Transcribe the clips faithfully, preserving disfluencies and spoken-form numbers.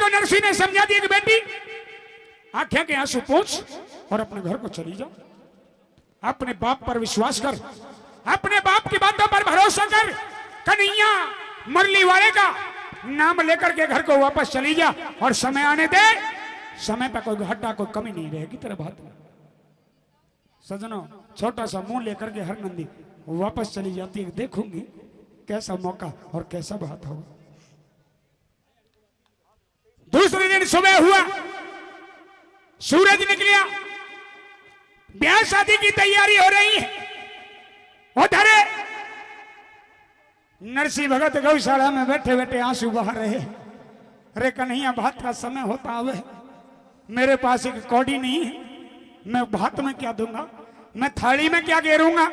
नरसी ने समझा दी कि बेटी, आंखें के आंसू पोंछ और अपने घर को चली जा। अपने बाप पर विश्वास कर, अपने बाप की बातों पर भरोसा कर। कन्हैया, मुरली वाले का नाम लेकर के घर को वापस चली जा और समय आने दे। समय पर कोई घाटा, कोई कमी नहीं रहेगी तेरे भात में। सजनों, छोटा सा मुंह लेकर के हर नंदी वापस चली जाती है। देखूंगी कैसा मौका और कैसा भात होगा। दूसरे दिन सुबह हुआ, सूरज निकलिया, ब्याह शादी की तैयारी हो रही है। उधर नरसी भगत गौशाला में बैठे बैठे आंसू बहा रहे। अरे कन्हैया, भात का समय होता आवे, मेरे पास एक कौड़ी नहीं है, मैं भात में क्या दूंगा, मैं थाली में क्या गेरूंगा,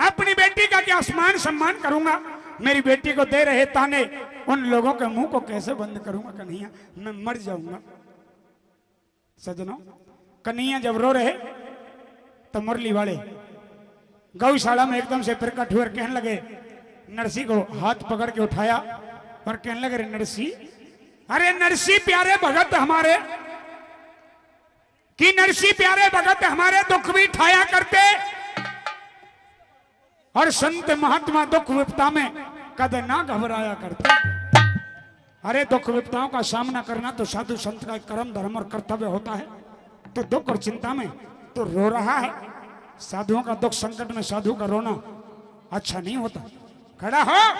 अपनी बेटी का क्या मान सम्मान करूंगा, मेरी बेटी को दे रहे ताने, उन लोगों के मुंह को कैसे बंद करूंगा कन्हैया, मैं मर जाऊंगा। सजनों, कन्हैया जब रो रहे तो मुरली वाले गौशाला में एकदम से प्रकट हुए और कहने लगे, नरसी को हाथ पकड़ के उठाया और कहने लगे, "रे नरसी, अरे नरसी प्यारे भगत हमारे, कि नरसी प्यारे भगत हमारे दुख भी ठाया करते और संत महात्मा दुख विपदा में कद ना घबराया करते।" अरे, दुख विपदाओं का सामना करना तो साधु संत का एक कर्म, धर्म और कर्तव्य होता है। तो दुख और चिंता में तो रो रहा है। साधुओं का दुख संकट में साधु का रोना अच्छा नहीं होता। खड़ा हो।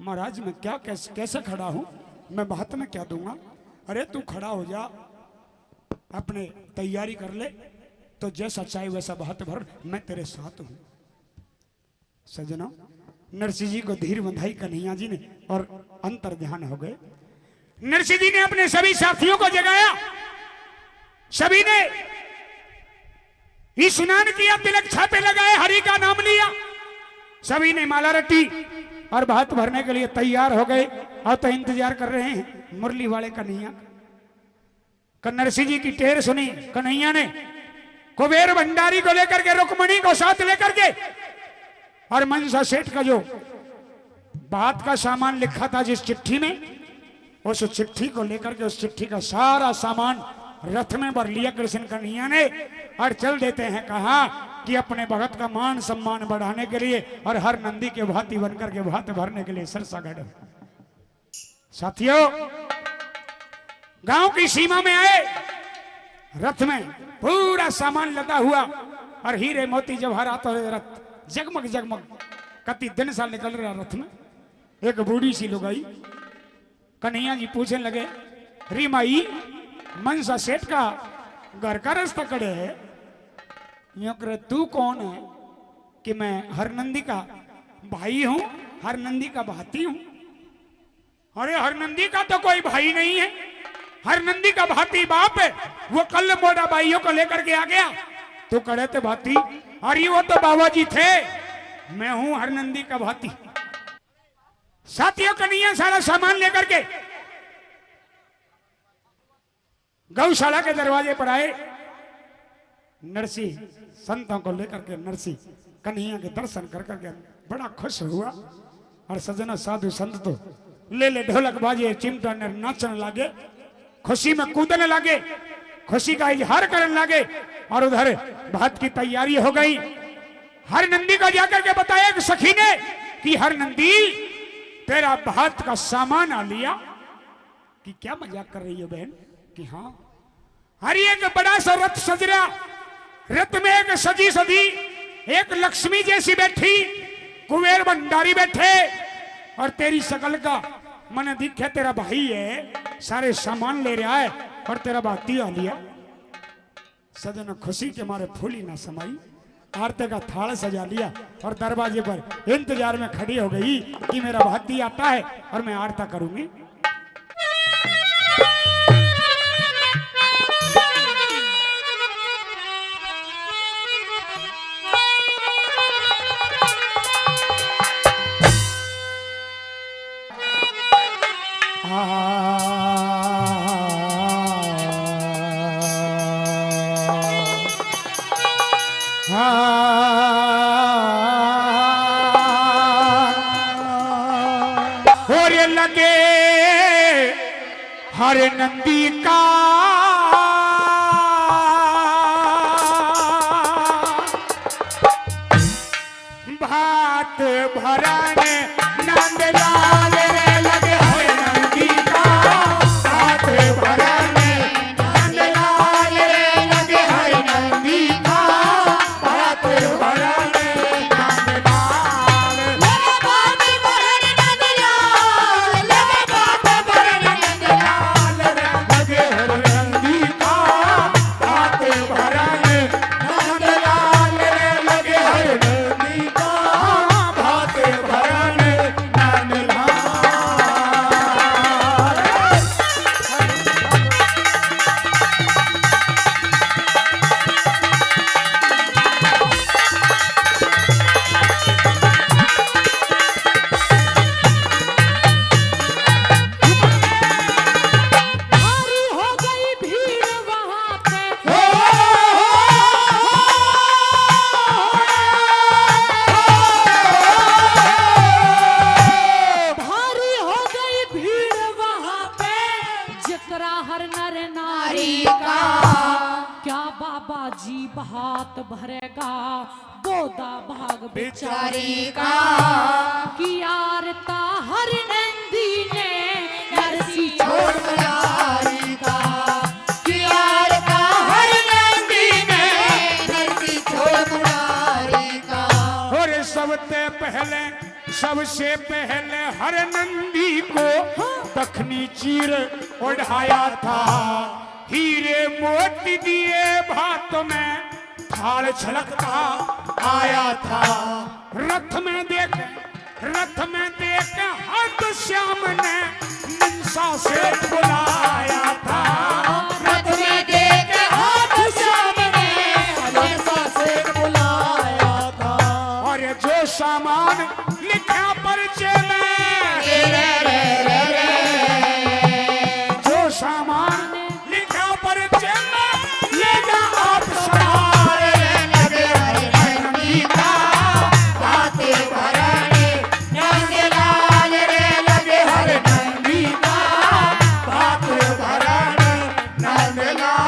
महाराज, मैं क्या, कैसे, कैसे खड़ा हूं? मैं भात में क्या दूंगा? अरे, तू खड़ा हो जा, अपने तैयारी कर ले, तो जैसा चाहे वैसा भात भर, मैं तेरे साथ हूं। सजनों, नरसी जी को धीर बंधाई कन्हैया जी ने और अंतर ध्यान हो गए। नरसी जी ने अपने सभी साथियों को जगाया, सभी ने स्नान किया, तिलक छापे लगाए, हरि का नाम लिया, सभी ने माला रटी और भात भरने के लिए तैयार हो गए। और तो इंतजार कर रहे हैं मुरली वाले कन्हैया। नरसी जी की टेर सुनी कन्हैया ने, कुबेर भंडारी को लेकर के, रुक्मणी को साथ लेकर के, और मनसा सेठ का जो भात का सामान लिखा था जिस चिट्ठी में, उस चिट्ठी को लेकर के, उस चिट्ठी का सारा सामान रथ में भर लिया कृष्ण कन्हैया ने और चल देते हैं। कहा कि अपने भगत का मान सम्मान बढ़ाने के लिए और हर नंदी के भाती बनकर के भात भरने के लिए सरसागढ़। साथियों, गांव की सीमा में आए, रथ में पूरा सामान लदा हुआ और हीरे मोती जवाहरात और रथ जगमग जगमग कति दिन सा निकल रहा रथ में। एक बूढ़ी सी लुगाई कन्हैया जी पूछने लगे, "री माई, मनसा सेठ का घर का रास्ता कड़े है?" यूं करे, "तू कौन है?" कि "मैं हरनंदी का भाई हूं, हरनंदी का भाती हूं।" "अरे, हरनंदी का तो कोई भाई नहीं है, हरनंदी का भाती बाप है, वो कल मोड़ा भाइयों को लेकर के आ गया, तू कड़े थे भाती।" "अरे, वो तो बाबा जी थे, मैं हूं हरनंदी का भाती।" साथियों, कन्हैया सारा सामान लेकर के गौशाला के दरवाजे पर आए। नरसी संतों को लेकर के नरसी कन्हैया के दर्शन कर करके बड़ा खुश हुआ। और सजना, साधु संत तो ले ले ढोलक बाजे, चिमटा ने नाचने लागे, खुशी में कूदने लागे, खुशी का इजहार करने लागे। और उधर भात की तैयारी हो गई। हरनंदी को जाकर के बताया एक सखी ने कि "हरनंदी, तेरा भात का सामान आ लिया।" कि "क्या मजाक कर रही हो बहन?" कि "हाँ।" अरे, एक बड़ा सा रथ सज रहा, रथ में एक सजी सजी, एक लक्ष्मी जैसी बैठी, कुबेर भंडारी बैठे, और तेरी शकल का मने दिखे तेरा भाई है, सारे सामान ले रहा है, और तेरा भाती आ लिया। सजन, खुशी के मारे फूली ना समाई, आरती का थाल सजा लिया और दरवाजे पर इंतजार में खड़ी हो गई कि मेरा भाती आता है और मैं आरता करूंगी। और ये लगे हर नंदी का भात भरन नंदलाल रे लगे, हर नंदी का भात भरन नंदलाल रे लगे, हर नंदी का भात भरन नंदलाल। लगे भात भरन नंदलाल, लगे भात भरन नंदलाल रे लगे, हर नंदी का भात भरन नंदलाल रे लगे, हर नंदी का भात भरन नंदलाल। भारी हो गई भीड़ वहाँ पे। भारी हो गई भीड़ वहाँ पे, जकरा हर नर नारी का। क्या बाबा जी भात भरेगा, बोदा भाग बेचारी का। कि आरता हर नंदी ने नरसी छोड़ मुरारी का। कि आरता हर नंदी ने नरसी छोड़ मुरारी का। और सबसे पहले, सबसे पहले हर नंदी को दखनी चीर ओढ़ाया था। हीरे मोती दिए भात में थाल छलकता आया था। रथ में देख, रथ में देख हाथ श्याम ने मनसा सेठ बुलाया था। रथ में देख हाथ श्याम ने मनसा सेठ बुलाया था। और जो सामान लिखा पर्चे में, रे, रे, रे, रे, रे। जो सामान लिखा पर्चे में, ले जा आप सवार रे, लगे हर नंदी का भात भरन नंदलाल रे, लगे हर नंदी का भात भरन नंदलाल।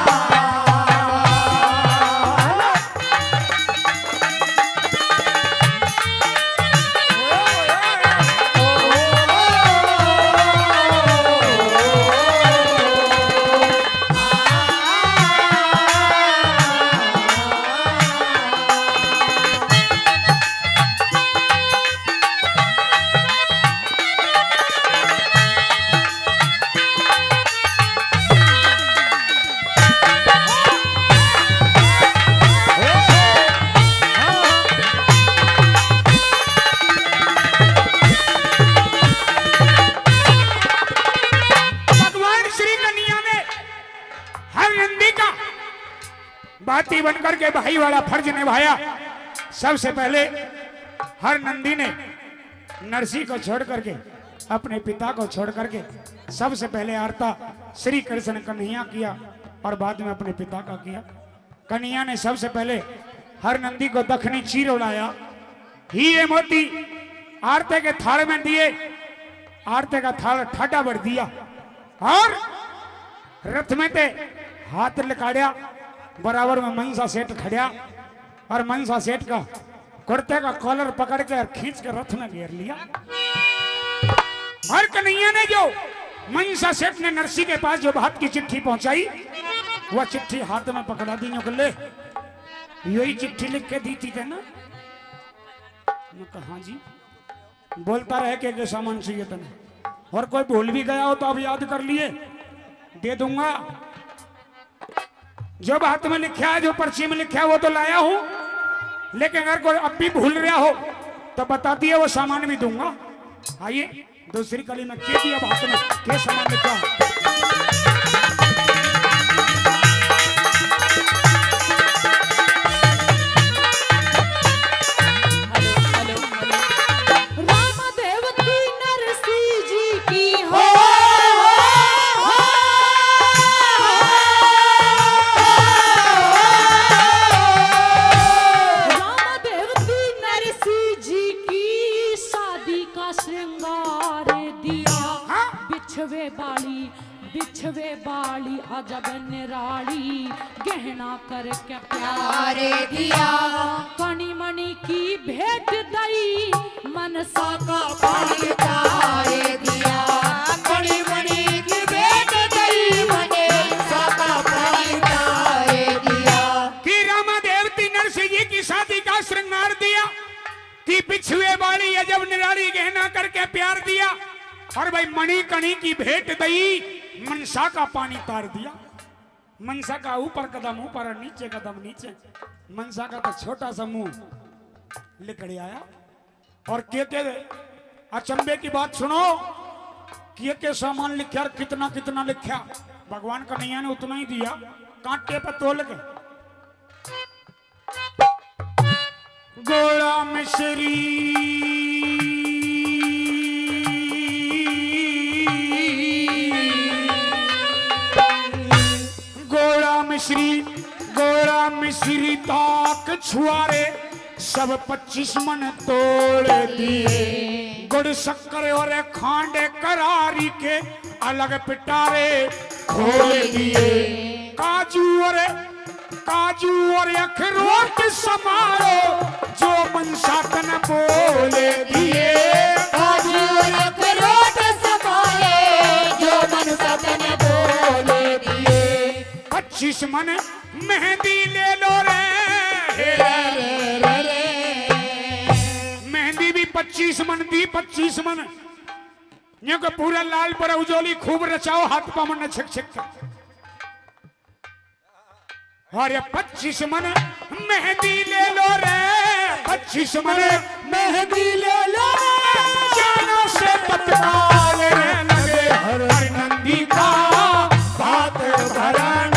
भगवान श्री कन्हैया ने हर नंदी का भाती बनकर के भाई वाला फर्ज निभाया। सबसे पहले हर नंदी ने नरसी को छोड़ करके, अपने पिता को छोड़ करके सबसे पहले आरता श्री कृष्ण कन्हैया किया और बाद में अपने पिता का किया। कन्हैया ने सबसे पहले हर नंदी को दखनी चीर उड़ाया। हीरे मोती आरते के थाल में दिए, आरते का थाल ठाडा भर दिया और रथ में ते हाथ लिकाड़या, बराबर में मनसा सेठ खड़या और मनसा सेठ का कुर्ते का कॉलर पकड़ के और खींच के रथ में घेर लिया। और कन्हैया ने जो मनसा सेठ ने नरसी के पास जो बात की चिट्ठी पहुंचाई, वह चिट्ठी हाथ में पकड़ा दी, न्यू कह ले, यही चिट्ठी लिख के दी थी ना? मैं कहा, "हाँ जी।" बोलता रहे के, के सामान चाहिए तने, और कोई भूल भी गया हो तो अब याद कर लिए, दे दूंगा। जो बात में लिखा है, जो पर्ची में लिखा है, वो तो लाया हूँ, लेकिन अगर कोई अब भी भूल रहा हो तो बता दिए, वो सामान भी दूंगा। आइए, दूसरी कली में के दिया बात में, के सामान लिखा। रामदेव की नरसी जी की हो। रामदेव की नरसी जी की शादी का श्रृंगार दिया। हाँ। बिछवे बिछवे बाली अजब निराली, गहना करके प्यारे दिया। कणी मणि की भेंट दई, मनसा का पानी तारे दिया। कणी मणि की भेंट दई, मनसा का पानी तारे दिया। कि रामा देवती नरसिंह जी की शादी का श्रृंगार दिया, कि बिछवे बाली अजब निराली, गहना करके प्यार दिया। और भाई, मणि कणी की भेंट दई, मनसा का पानी तार दिया। मनसा का ऊपर कदम ऊपर और नीचे कदम नीचे। मनसा का तो छोटा सा मुंह लिकड़ आया। और के के अचंबे की बात सुनो, के के सामान लिखा और कितना कितना लिखा। भगवान कन्हैया ने उतना ही दिया, कांटे पर तोल के। गोला मिश्री, गोला मिश्री, गोला मिश्री ताक छुआरे, सब पच्चीस मन तोल दिए। गुड़ शक्कर और खांड करारी के अलग पिटारे खोल दिए। काजू और काजू और अखरोट समारो, जो मनसा तन बोल दिए। काजू और अखरोट समारो, जो मनसा तन बोल दिए। पच्चीस मन मेहंदी ले लो रे। रे, रे, रे, रे। मेहंदी भी पच्चीस मन दी, पच्चीस मन। न्यू के पूरा लाल पर उजोली खूब रचाओ, हाथ पामन ने छिक छिक कर। अरे पच्चीस मन मेहंदी ले लो रे, पच्चीस मन मेहंदी ले लो रे। जाना से तत्काल रे लगे हर नंदी का भात भरण।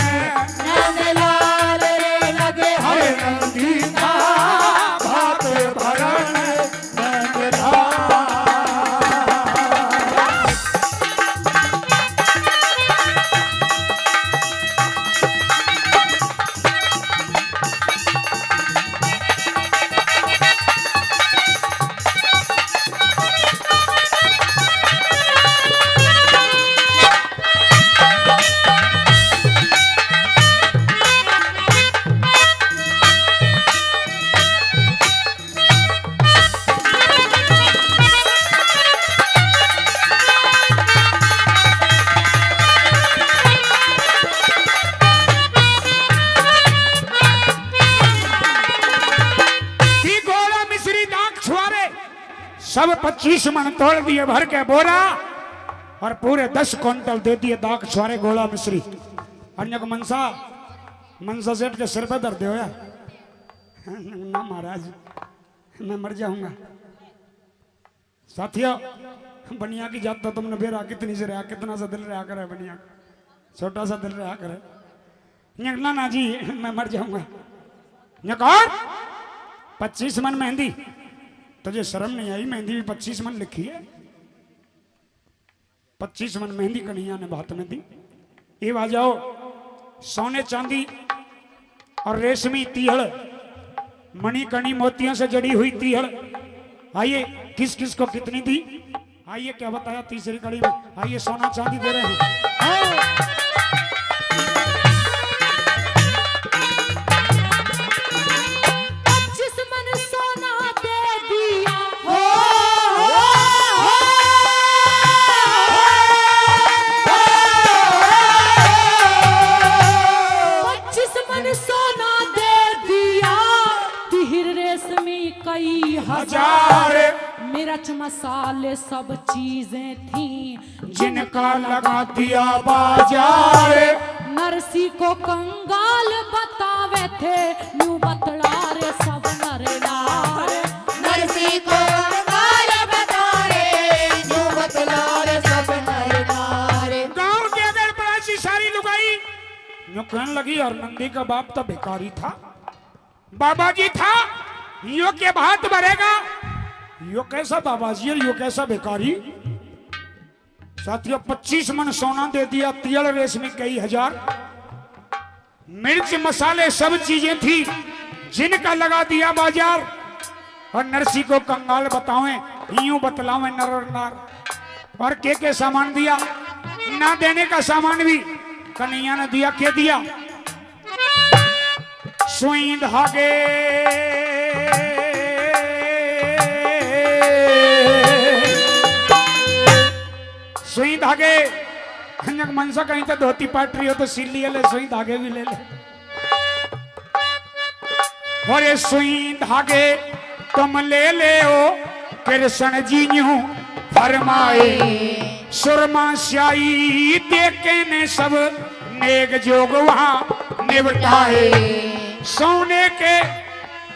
नंदलाल रे लगे हर नंदी का भात भरण। की गोला मिश्री दाख छुआरे, सब पच्चीस मन तोल दिए भर के बोरा, और पूरे दस कुंटल दे दिए दाख छुआरे गोला मिश्री। और न्यू के मनसा, मनसा सेठ के सिर पे धर दे होया। ना महाराज, मैं मर जाऊंगा। साथियों, बनिया की जात तो तुमने बेरा कितनी से रहा, कितना सा दिल रहा करे बनिया, छोटा सा दिल रहा करे। न्यू के ना, ना जी, मैं मर जाऊंगा। न्यू के कौन? पच्चीस मन मेहंदी। तुझे शर्म नहीं आई? मेहंदी भी पच्चीस मन लिखी है। पच्चीस मन मेहंदी कन्हैया ने भात में दी। इब आ जाओ, सोने चांदी और रेशमी तीहड़, मणि कणी मोतियों से जड़ी हुई तीहड़। आइए, किस किस को कितनी दी? आइए, क्या बताया तीसरी कड़ी में। आइए, सोना चांदी दे रहे हैं। हाँ। पच्चीस मन सोना दे दिया। हो, हो, हो। पच्चीस मन सोना दे दिया, तीहड़ रेशमी कई हजार। मिर्च मसाले सब चीजें थी, जिनका लगा दिया बाजार। नरसी को कंगाल बतावे थे, न्यू बतला रे सब नर नार। नरसी को कंगाल बतावे, न्यू बतला रे सब नर नार। गांव के अगर बड़ा सी सारी लुगाई न्यू कहने लगी, और नंदी का बाप तो भिखारी था, बाबा जी था, यो के भात भरेगा, यो कैसा बाबा जी और यो कैसा भिखारी। साथियों, पच्चीस मन सोना दे दिया, तीहड़ रेशमी कई हजार, मिर्च मसाले सब चीजें थी, जिनका लगा दिया बाजार। और नरसी को कंगाल बतावें, यूं बतलावें नर और नार। और के के सामान दिया? ना देने का सामान भी कन्हैया ने दिया। के दिया? सुई धागे, सुई धागे। हंजक मनसा कहीं तो धोती पाट रही हो तो सिल लिए ले, सुई धागे भी ले ले। और ये सुई धागे तुम ले ले ओ, कृष्ण जी न्यू फरमाए। सुरमा स्याही देखे ने सब नेक जोग वहां निपटाए। सोने के,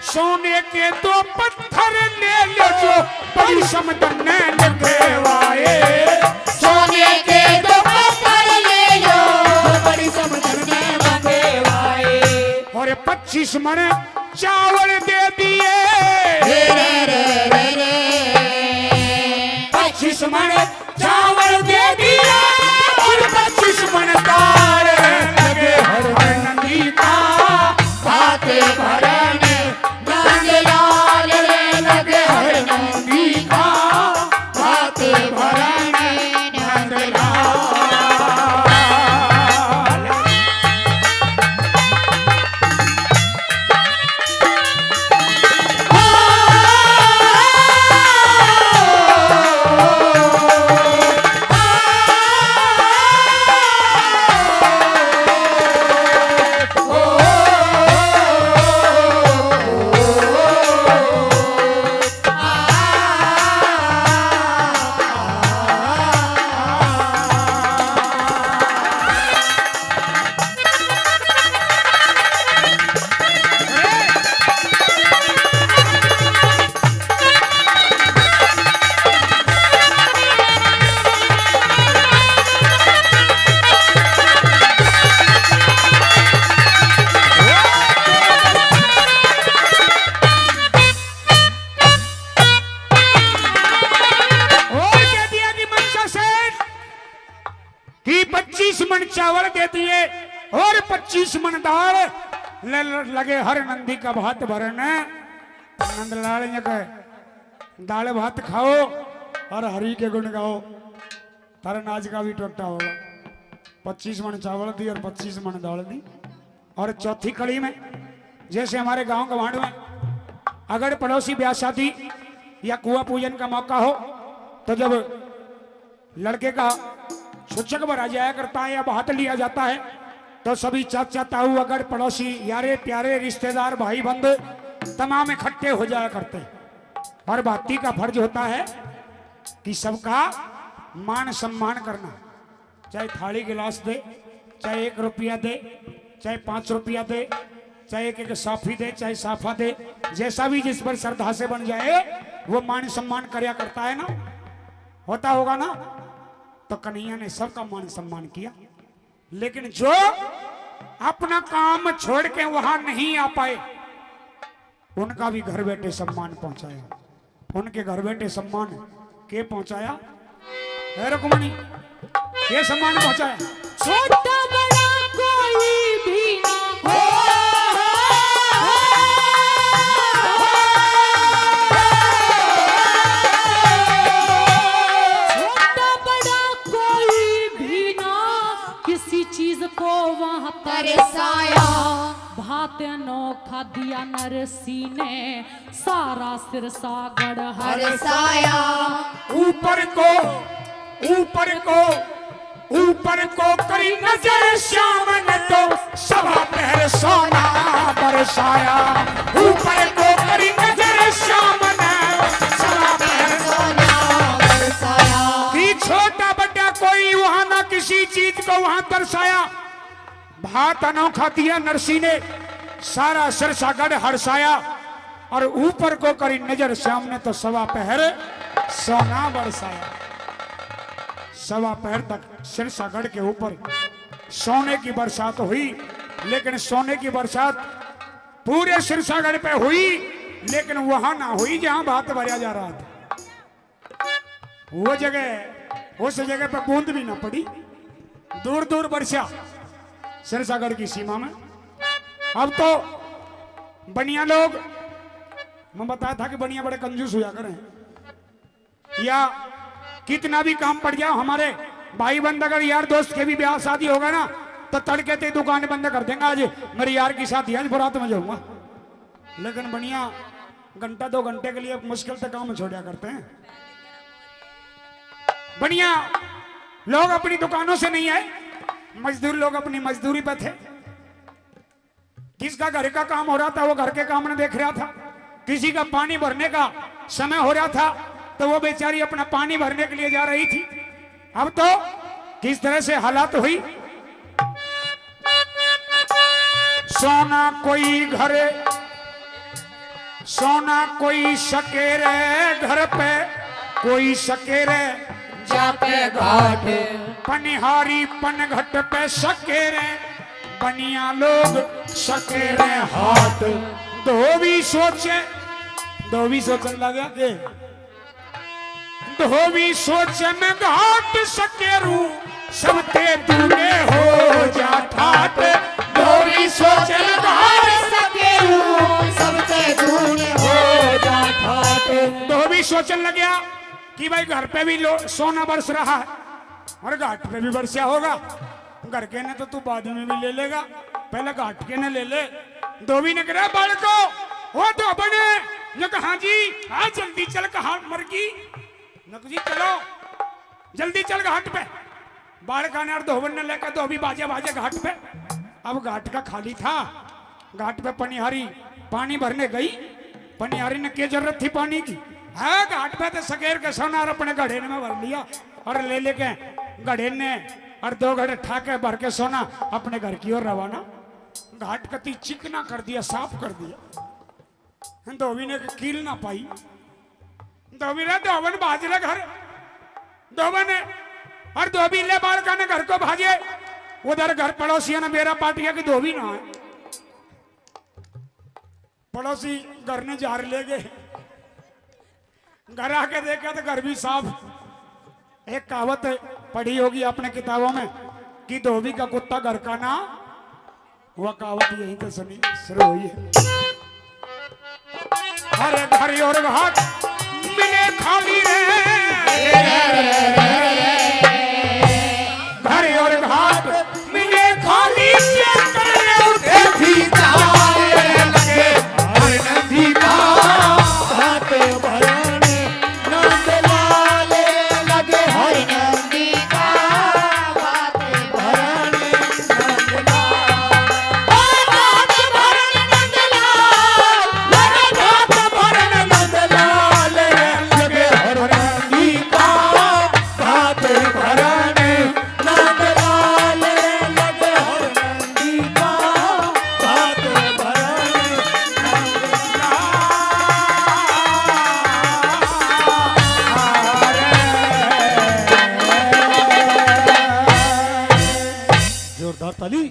सोने के दो पत्थर ले लो जो बड़ी समझ में लगे वाए। सोने के दो पत्थर ले लो, बड़ी समझ में लगे वाए। और पच्चीस मण चावल दे दिए। रे रे रे रे रे। पच्चीस मण चावल दे दिए और पच्चीस मण दाल। लगे हर नंदी का भात भरन नंद लाल रे, लगे हर नंदी का भात भरन नंद लाल। और कह दिया कि मनसा सेठ कि पच्चीस मण चावल दे दिए और पच्चीस मण दाल। ल-, ल-, लगे हर नंदी का भात भरन। नंदलाल ने कहे, दाल भात खाओ और हरि के गुण गाओ, थारे नाच का भी टोटा होगा। पच्चीस मण चावल दी और पच्चीस मण दाल दी। और चौथी कड़ी में, जैसे हमारे गांव गवांड में अगर पड़ोसी ब्याह शादी या कुआ पूजन का मौका हो, तो जब लड़के का सूचक भरा जाया करता है या भात लिया जाता है, तो सभी चाचा, ताऊ, अगर पड़ोसी, यारे प्यारे, रिश्तेदार, भाई बंधु तमाम इकट्ठे हो जाया करते हैं। और भाती का फर्ज होता है कि सबका मान सम्मान करना, चाहे थाली गिलास दे, चाहे एक रुपया दे, चाहे पाँच रुपया दे, चाहे एक एक साफी दे, चाहे साफा दे, जैसा भी जिस पर श्रद्धा से बन जाए, वो मान सम्मान करया करता है ना, होता होगा ना। तो कन्हैया ने सबका मान सम्मान किया, लेकिन जो अपना काम छोड़ के वहां नहीं आ पाए, उनका भी घर बैठे सम्मान पहुंचाया। उनके घर बैठे सम्मान के पहुंचाया? हे रुक्मणी, ये सम्मान पहुंचाया। छोटा बड़ा कोई भी ना हो। छोटा बड़ा कोई भी ना किसी चीज को वहां तरसाया। भात अनोखा दिया नरसी ने, सारा सिरसागढ़ हरसाया। ऊपर को, ऊपर को, ऊपर को करी नजर श्याम ने तो सवा पहर सोना बरसाया। ऊपर को करी नजर श्याम ने सवा पहर सोना बरसाया। कि छोटा बड़ा कोई वहां ना किसी चीज को वहां दर्शाया। भात अनोखा दिया नरसी ने, सारा सिरसागढ़ हरसाया। और ऊपर को करी नजर श्याम ने तो सवा पहर सोना बरसाया। सवा पहर तक सिरसागढ़ के ऊपर सोने की बरसात हुई, लेकिन सोने की बरसात पूरे सिरसागढ़ पे हुई, लेकिन वहां ना हुई जहां भात भरया जा रहा था। वो जगह, उस जगह पे बूंद भी ना पड़ी, दूर दूर बरसा सिरसागढ़ की सीमा में। अब तो बनिया लोग, मैं बताया था कि बनिया बड़े कंजूस हुआ करें, या कितना भी काम पड़ जाओ, हमारे भाई बंद, अगर यार दोस्त के भी ब्याह शादी होगा ना, तो तड़के ते दुकान बंद कर देंगे। आज मेरे यार की शादी है, आज बारात में जाऊंगा। लेकिन बढ़िया घंटा दो घंटे के लिए मुश्किल से काम छोड़ा करते हैं। बढ़िया लोग अपनी दुकानों से नहीं आए, मजदूर लोग अपनी मजदूरी पे थे। किसका घर का काम हो रहा था, वो घर के काम न देख रहा था। किसी का पानी भरने का समय हो रहा था, तो वो बेचारी अपना पानी भरने के लिए जा रही थी। अब तो किस तरह से हालात हुई। सोना कोई घर, सोना कोई सकेरे घर पे, कोई सकेरे जाके घाट। पनिहारी पनघट पे सकेरे, बनिया लोग सकेरे हाट। धोबी सोचे, धोबी सोचन लगा के, धोबी सोचे मैं घाट सकेरू, सबते दूने हो जा ठाट। धोबी सोचे मैं घाट सकेरू, सबते दूने हो जा ठाट। धोबी सोचन लग्या कि भाई, घर पे भी लो-, सोना बरस रहा है और घाट पे भी बरसा होगा। घर के ने तो तू बाद में भी ले लेगा, पहले घाट के ने ले ले। धोबी ने कहा, "बालको, ओ धोबने।" ने कहा, "हाँ जी।" "आ जल्दी चल, कहा मरगी।" ने कहा, "जी चलो, जल्दी चल घाट पे।" बालका ने और धोबन ने लेकर धोबी बाजे बाजे घाट पे। अब घाट का खाली था, घाट पे पनिहारी पानी भरने गई। पनिहारी ने क्या जरूरत थी पानी की? है घाट पे तो सकेर के सोना और अपने घड़े में भर लिया और ले लेके घड़े ने और दो घड़े ठाके भर के सोना अपने घर की ओर रवाना। घाट कती चिकना कर दिया, साफ कर दिया। धोबी ने कील ना पाई। धोबी रे धोबन भाज ले घर। धोबन और धोबी ले बालका ने घर को भाजे। उधर घर पड़ोसियों ने बेरा पाटिया कि धोबी ना है। पड़ोसी घर ने झाड़ ले गए। घर आके देखा तो घर भी साफ। एक कहावत पढ़ी होगी आपने किताबों में कि धोबी का कुत्ता घर का ना, वह कहावत यहीं तो सुनी शुरू हुई है। अरे घर और घाट मिले खाली रे, घर और घाट मिले खाली, चक्कर उठे भी जाए लगे हर नदी का घाट भरने नंद लाल लगे हर नदी का घाट भरने नंद लाल। ओ घाट भरने नंद लाल, लगे घाट भरने नंद लाल, लगे हर नदी का घाट भरने नंद लाल, लगे हर नंदी का घाट भरने नंद लाल। जोरदार ताली।